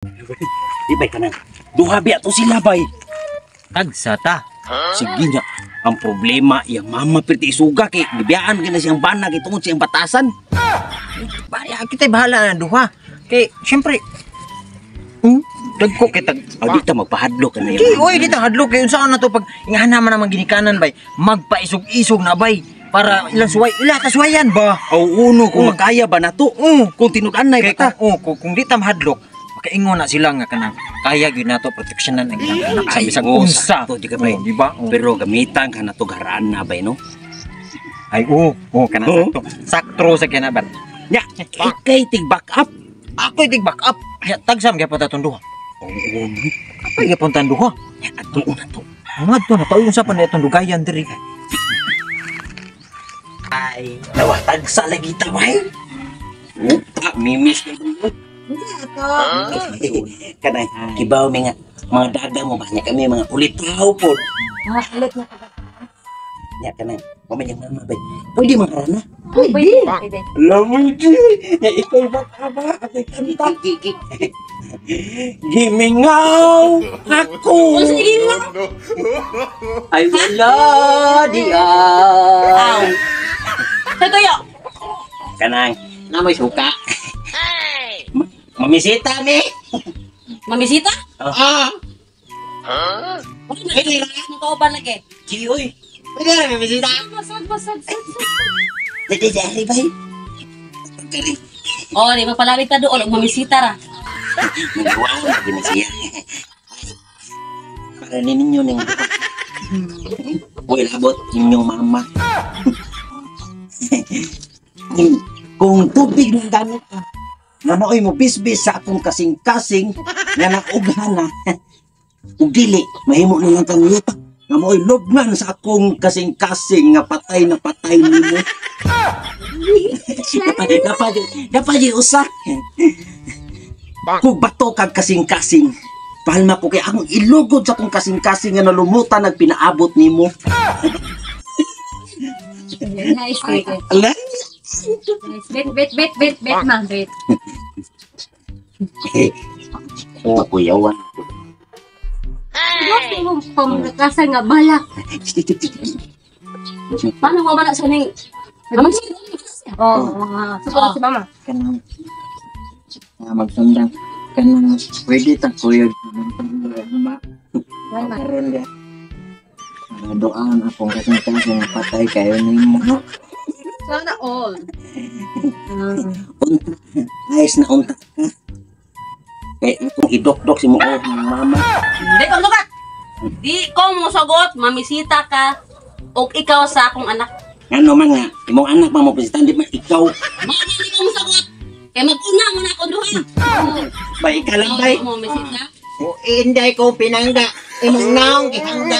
Di bay kanang duha biya to sila bay. Tagsa ta. Sige nya. Ang problema iyang mama perti isuga kay gibiyaan kay na siyang bana kay tungod siyang batasan. Baya kita bahala na duha. Kay syempre dagko kay tag Aw di ta magpahadlok ka na Di, yan. oy, di ta hadlok kay unsaon na to pag ingana man ang ginikanan bay, magpaisog-isog na bay para ilang suway, ila ka suwayan ba? Aw uno kung makaya ba nato? Oo. Kung tinud-anay Kay ba ta? kung di ta mahadlok, makaingon na sila nga kanang kaya gyud nato proteksyonan ang ilang anak sa Ay, bisag oo, unsa. sakto, di ka bay. Oo, di ba? Oo. Pero gamitan ka na to garaan na bay no. Ay, oo, oo, kanang Oo. sakto. Sakto sa kinaban. Nya, ikay tig back up. Ako tig back up. Ya, tagsam gyapon ta tong duha. Oo, Apay gyapon ta duha. nya adto na to. Ngadto na tayo unsa pa na itong dugayan diri. Ay, nawatag sa lagi ta bay. Upa, mimis na kanay kibaw mi nga mga daga mo ba nya kami mga ulitaw po. Ah, ulit na. Nya kanang mo man yung mama bay. Pwede mga rana. Pwede. Pwede. Lamoy di. Nya ikaw ba ka ba? Ako'y kanta. Gimingaw ako. Ay wala di ah. Sa tuyo. Kanang Na may suka. mamisita mi. Mamisita? Ah. Pwede. Nakauban lagi. Sige oy. Pwede ra may bisita. Basag, basag, basag. Dede jari bay. Kari. Oh, di mapalamig ta doon og mamisita ra. Nagawa lagi na siya. Para ninyo ning Uy, labot inyong mama. Kung tubig ng gamit ka, nga maoy mo bisbis sa akong kasing-kasing nga naughan na. Ug dili, mahimo na lang kang yuta. Nga maoy lubngan sa akong kasing-kasing nga patay na patay nimo. Dapat, dapat, dapat usa. Kung bato kag kasing-kasing, palma ko kay akong ilugod sa akong kasing-kasing nga nalumutan nagpinaabot nimo. Nice, wait. Ala? Nice. Wait, wait, wait, wait, wait, ma, wait. Pakuyawan. Gusto mo pamakasan nga balak. Paano mo ba na sa ning Mamisita? Oh, suko si mama. Kanang nga magsundang kanang pwede ta kuyog ma. Why, ma? Karon dia. Doan akong kasing-kasing nga patay kayo nimo. Sana all. Unta. Ayos na unta ka. Kay akong idokdok si mo oh, mama. Di ko sugot. Di ko mosugot, mamisita ka og ikaw sa akong anak. Ngano man nga, imong anak pa mo pisitan di man ikaw. Mao di ko mosugot. Kay mag-una mo na akong duha. Bay ka lang bay. Mo mamisita. O inday ko pinangga imong naong gihangga.